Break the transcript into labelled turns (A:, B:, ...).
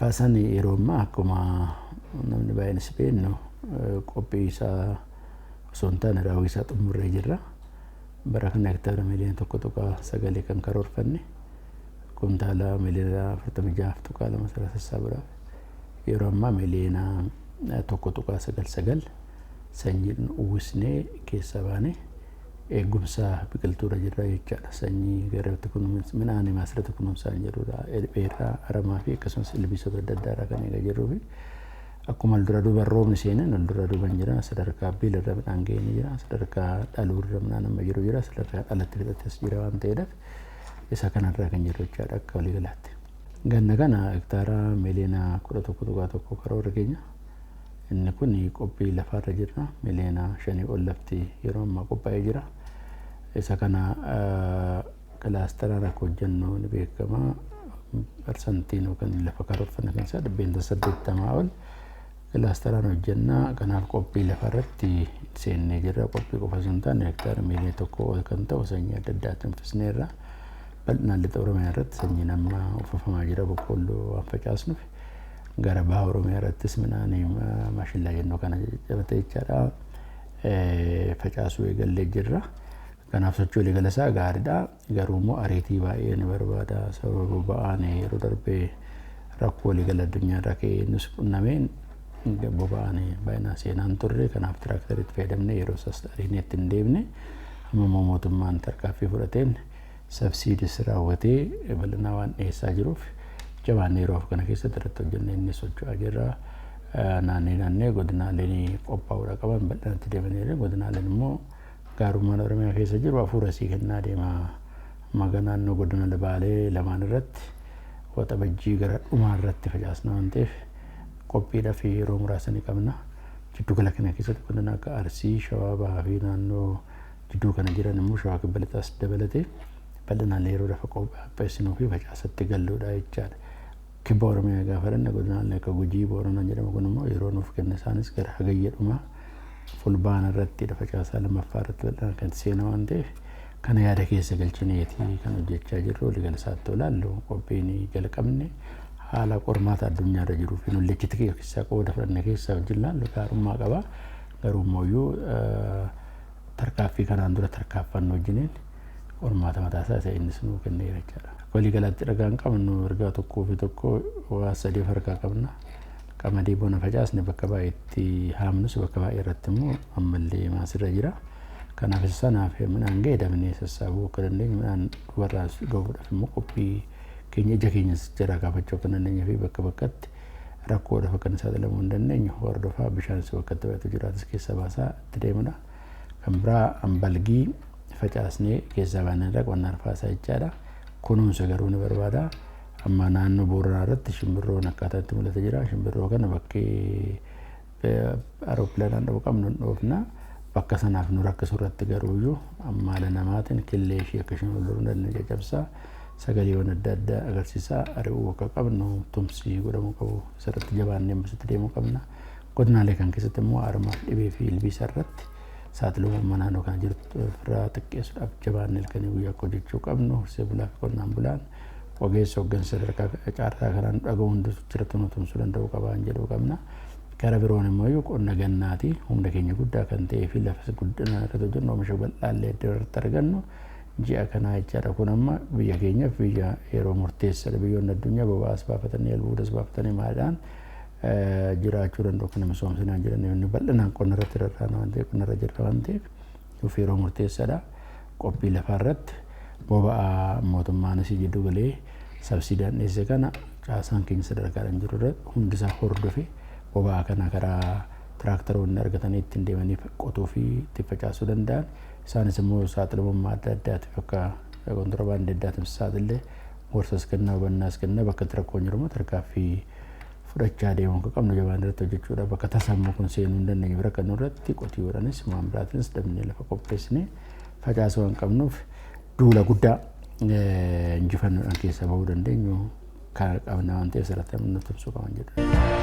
A: Arfaasaan yeroo ammaa akkuma namni baay'eenis beeknu qophii isaa osoo hin taane raawwii isaa xumurree jirra. Bara kana hektaara miliyoona 1.9 kan karoorfanne kuntaala miliyoona 46.2 irraa sassaabuudhaaf yeroo ammaa miliyoona 1.99 sanyiin uwwisnee keessa baane eegumsa biqiltuurra jirra jechaadha. Sanyii garatti kunuunsa midhaan asirratti kunuunsaa hin jirrudha. Dheerraa, aramaa fi akkasumas ilbiisota adda addaa irraa kan eegaa jirruu fi akkuma dura duuban roobni seenan wal dura duuban jira. Sadarkaa biilarra midhaan ga'ee ni jira. Sadarkaa dhaluurra midhaan amma jiru jira. Sadarkaa dhalatti fixattes jira waan ta'eedhaaf isa kanarraa kan jiru jechaadha akka waliigalaatti. Ganna kana hektaara miliyoona 11.1 karoora keenya. Inni kun qophii lafaarra jirra. Miliyoona 5 ol lafti yeroo ammaa qophaa'ee jira. Isa kana kilaasteraan akka hojjennu ni beekama. Parsantiin yookaan lafa karoorfanne keessaa 80% ol kilaasteraan hojjenna. Kanaaf qophii lafarratti seennee jirra. Qophii qofa osoo hin taane hektaara miliyoona 1 ol kan ta'u sanyii adda addaatiin uffisneerra. Bal'inaan lixa Oromiyaa irratti sanyiin amma uffifamaa jira boqqoolloo waan facaasnuuf. Gara baha Oromiyaa irrattis midhaan maashillaa jennu kana caccabate jechaadha. Facaasuu eegallee jirra. Kanaaf sochii waliigala isaa gaariidha. Garuu immoo ariitii baay'ee ni barbaada. Sababa boba'aan yeroo darbee rakkoo waliigala addunyaa irraa ka'ee nus qunnameen boba'aan baay'inaan seenaan turre. Kanaaf tiraakteriitti fayyadamnee yeroo isaas ariinee itti hin deemne. Amma immoo mootummaan tarkaanfii fudhateen sabsiidis raawwatee bal'inaa waan dhiyeessaa jiruuf jabaannee yeroo kana keessatti irratti hojjennee inni socho'aa jirra. Naannee naannee godinaaleen qophaa'uudha qaban bal'inatti deemanii godinaaleen immoo gaarummaan Oromiyaa keessa jiru hafuura sii kennaa deema. Maga naannoo godina Baalee lamaan irratti Waxabajjii gara dhumaa irratti facaasna waan ta'eef qophiidhaaf yeroo muraasa ni qabna. Jiddu gala kana keessatti godina akka Arsii, Shawaa Bahaa fi naannoo jidduu kana jiran immoo Shawaa Kibba Lixaas dabalatee bal'inaan yeroo lafa qopheessinuu fi facaasatti galluudha jechaadha. Kibba Oromiyaa gaafa dhanne godinaalee akka Gujii, Booranaa jedhamu kun immoo yeroo nuuf kenna isaanis gara hagayya dhumaa fulbaana irratti facaasaa lammaffaa irratti bal'inaan kan seena waan ta'eef kana yaada keessa galchineeti kan hojjechaa jirru. Waliigala isaatti olaallu qophiin jalqabne haala qormaata addunyaarra jiruu fi nullee achitti keessaa qooda fudhanne keessaa wajjin laallu gaarummaa qaba. Garuu immoo tarkaaffii kanaan dura tarkaaffannu wajjiniin qormaata mataa isaa isa innis nuu kenneera jechaadha. Waliigalaatti ragaan qabnu ergaa tokkoo fi tokko waa sadii of harkaa qabna. Qamadii bona facaasne bakka baay'eetti haamnus bakka baay'ee irratti immoo ammallee maasirra jira. Kanaaf isa sanaaf midhaan ga'e dabnee sassaabuu akka dandeenyu midhaan dubarraa gahuudhaaf immoo qophii keenya ija keenyas jaraa kaafachuu akka dandeenyuu fi bakka bakkatti rakkoodhaaf akka inni saaxilamuu hin dandeenyu hordofaa bishaanis bakka itti baay'atu jiraatus keessa baasaa itti deemudha. Kan biraa balgii facaasnee keessaa baanee qonna arfaasaa jechaadha. Kunuunsa garuu ni barbaada. Amma naannoo Booranaa irratti shimbirroon akkaataa itti mul'ata jira. Shimbirroo kana bakkee aerooppilaanaan dhabu qabnu hin dhoofna. Bakka sanaaf nu rakkisu irratti garuuyyuu ammaala namaatiin killee ishee akka isheen ol hin dandeenye caccabsaa sagaleewwan adda addaa agarsiisaa ari'uu akka qabnu tumsi godhamuu qabu isarratti jabaannee ammasitti deemuu qabna. Godinaalee kan keessatti immoo aramaaf dhibee fi ilbiisa irratti saaxilamummaa naannoo kana jirtu ofirraa xiqqeessuudhaaf jabaannee halkanii guyyaa akka hojjechuu qabnu horsee bulaa fi qonnaan bulaan ogeessa hooggansa sadarkaa caarraa kanaan dhaga'u hundi achirratti nu tumsuu danda'uu qabaan jedhuu qabna. Gara biroon immoo qonna gannaati humna keenya guddaa kan ta'ee fi lafa guddina irratti hojjennu oomisha bal'aallee iddoo irratti argannu ji'a kanaa jechaadha. Kun amma biyya keenyaaf biyya yeroo murteessaadha. Biyyoonni addunyaa boba'aas baafatanii albuudas baafatanii maaliidhaan jiraachuu danda'u kana misoomsinaan jiran inni bal'inaan qonna irratti rarra'an waan ta'eef qonna irra jirra waan ta'eef nuuf yeroo murteessaadha. Qophii lafaa irratti boba'aa mootummaanis jiddu galee sabsiidaan dhiyeesse kana caasaan keenya sadarkaadhaan jiru irratti hundisaa hordofe boba'aa kana karaa tiraaktaroonni argatanii ittiin deemanii qotuu fi itti facaasuu danda'an isaanis immoo saaxilamummaa adda addaatiif akka kontiroobaandii addaatiif saaxillee gorsas kennaa hubannaas kennaa bakka itti rakkoon jiru immoo tarkaaffii fudhachaa deemuu akka qabnu jabaan irratti hojjechuudha. Bakka tasa immoo kun seenuu hin dandeenye bira kan irratti qotiyyoodhaanis waan biraatiinis dabnee lafa qopheessinee facaasuu waan qabnuuf duula guddaa injifannoodhaan keessa bahuu dandeenyu kan qabna waan ta'eef asirratti namni tumsuu qaban jedhu.